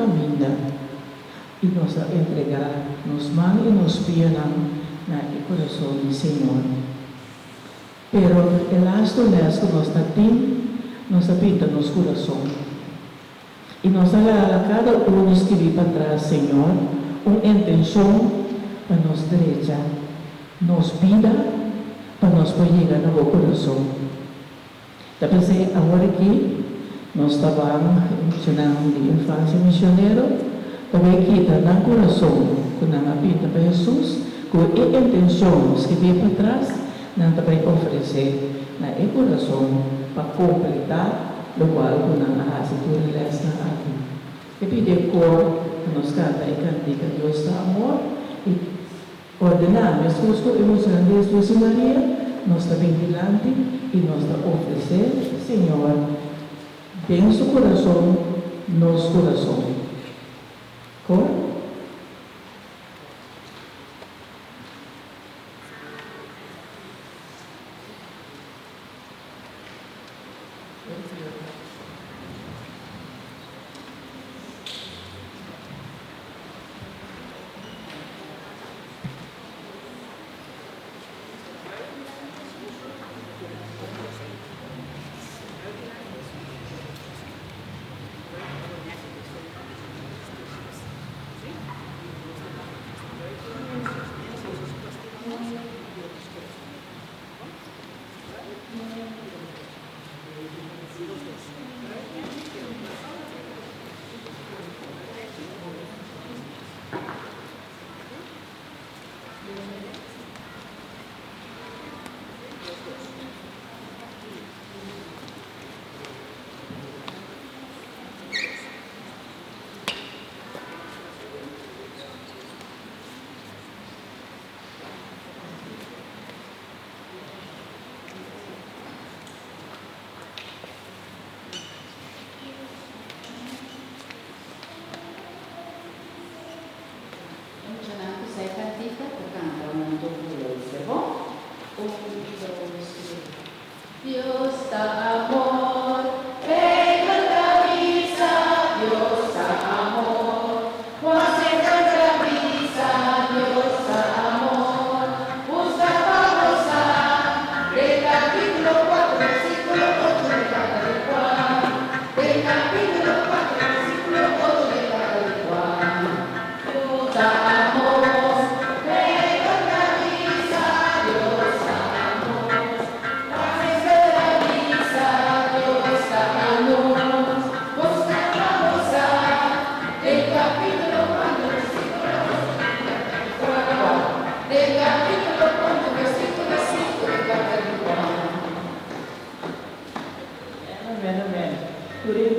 kaminda i nos a entregá nos man i nos pianan na e kurason di Señor. Pero e lastu lès ku nos ta tin, nos a pinta nos kurason. I nos a laga kada unu skibí patras, Señor, un intenshon pa nos drecha nos bida pa nos por yega na Bo kurason. Ta p'esei awor aki nos ta ban e muchanan di Infancia Misionero ta bai kita nan kurason ku nan a pinta pa Hesus ku e intenshon skibí patras nan ta bai ofresé na e kurason pa kompletá lokual ku nan a hasi tur e lèsnan aki. E pidi e kor pa nos kanta e kantika Dios ta amor i Ordená, meskos ku e muchanan di Hesus i Maria, nos ta bin dilanti i nos ta ofresé Señor den Su kurason nos kurason. Kor? E muchanan ku sa e kantika ta kanta huntu ku Leise. Bon? Un, dos, tres. Dios ta amor, Beibel ta bisa, Dios ta amor. Juan semper ta bisa, Dios ta amor. Buska pa bo sa, den kapítulo kuater versíkulo ocho den karta di Juan, den kapítulo kuater versíkulo ocho den karta di Juan. Dios ta amor, Beibel ta bisa, Dios ta amor. Juan semper ta bisa, Dios ta amor. Busca pa bo sa, den capítulo cuatro versículo ocho den carta di Juan, den capítulo cuatro versículo cinco den carta di Juan. Amen, amen. Tur e.